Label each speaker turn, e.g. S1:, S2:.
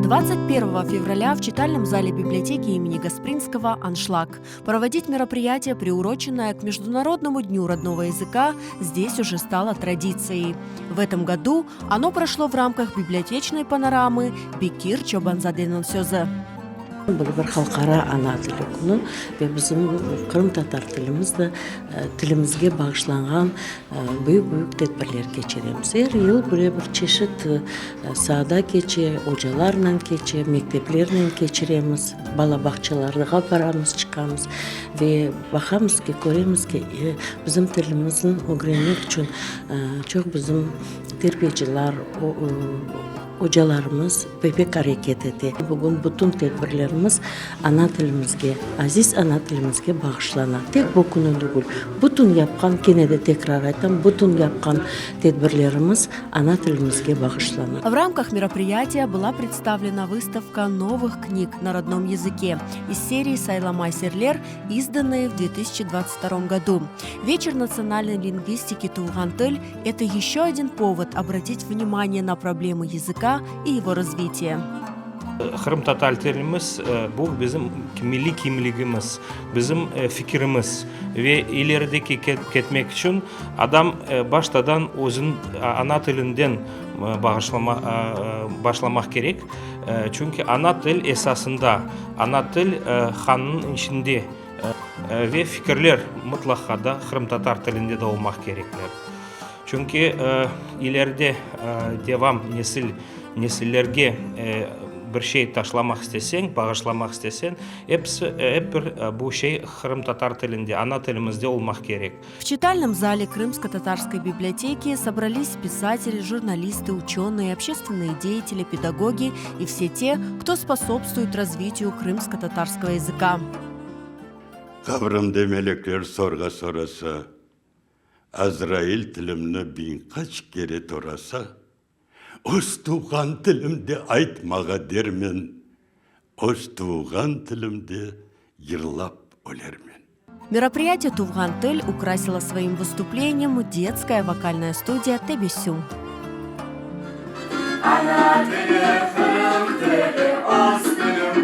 S1: 21 февраля в читальном зале библиотеки имени Гаспринского «Аншлаг». Проводить мероприятие, приуроченное к Международному дню родного языка, здесь уже стало традицией. В этом году оно прошло в рамках библиотечной панорамы «Bekir Çobanzadeniñ sözü».
S2: Böyle bir Halqara ana tili künü ve bizim qırımtatar tilimiz de tilimizge bağışlanğan büyük-büyük tedbirler keçiremiz. Er yıl böyle bir çeşit saada keçe, ocalarnen keçe, mekteplernen keçiremiz, bala bağçalarğa baramız, çıqamız ve baqamız ki, köremiz ki, bizim tilimizni ögrenmek içün çoq bizim terbiyeciler, Ocalarımız pek areket ete. Bugün bütün tedbirlerimiz ana tilimizge, aziz ana tilimizge bağışlana. Tek bu künü degil, bütün yapqan, kene de tekrar aytam, bütün yapqan tedbirlerimiz ana tilimizge bağışlana.
S1: В рамках мероприятия была представлена выставка новых книг на родном языке из серии Saylama eserler, изданные в 2022 году. Вечер национальной лингвистики Tuvğan til это еще один повод обратить внимание на проблемы языка и его развитие.
S3: Qırımtatar tilimiz bu bizim milliy kimligimiz, bizim fikirimiz ve ilerideki ketmek içün adam baştadan özüniñ ana tilinden başlamaq kerek. Çünki ana til esasında, ana til qannıñ içinde ve fikirler mıtlaqa da qırımtatar tilinde de olmaq kerekler. Çünki ileride devam nesil, nesillerge bir şey taşlamaq isteseñ, bağışlamaq isteseñ, episi, ep bir bu şey qırımtatar tilinde, ana tilimizde olmaq kerek.
S1: В читальном зале Крымско-татарской библиотеки собрались писатели, журналисты, ученые, общественные деятели, педагоги и все те, кто способствует развитию крымско-татарского языка.
S4: Qabrimde melekler sorğa sorasa, Azrail tilimni biñ qaç kere torasa, Öz tuvğan tilimde ayt mağa dermen, Öz tuvğan tilimde yırlap ölermen.
S1: Мероприятие Tuvğan til украсила своим выступлением детская вокальная студия Tebessüm.
S5: Ana tili, Qırım tili, öz tilim.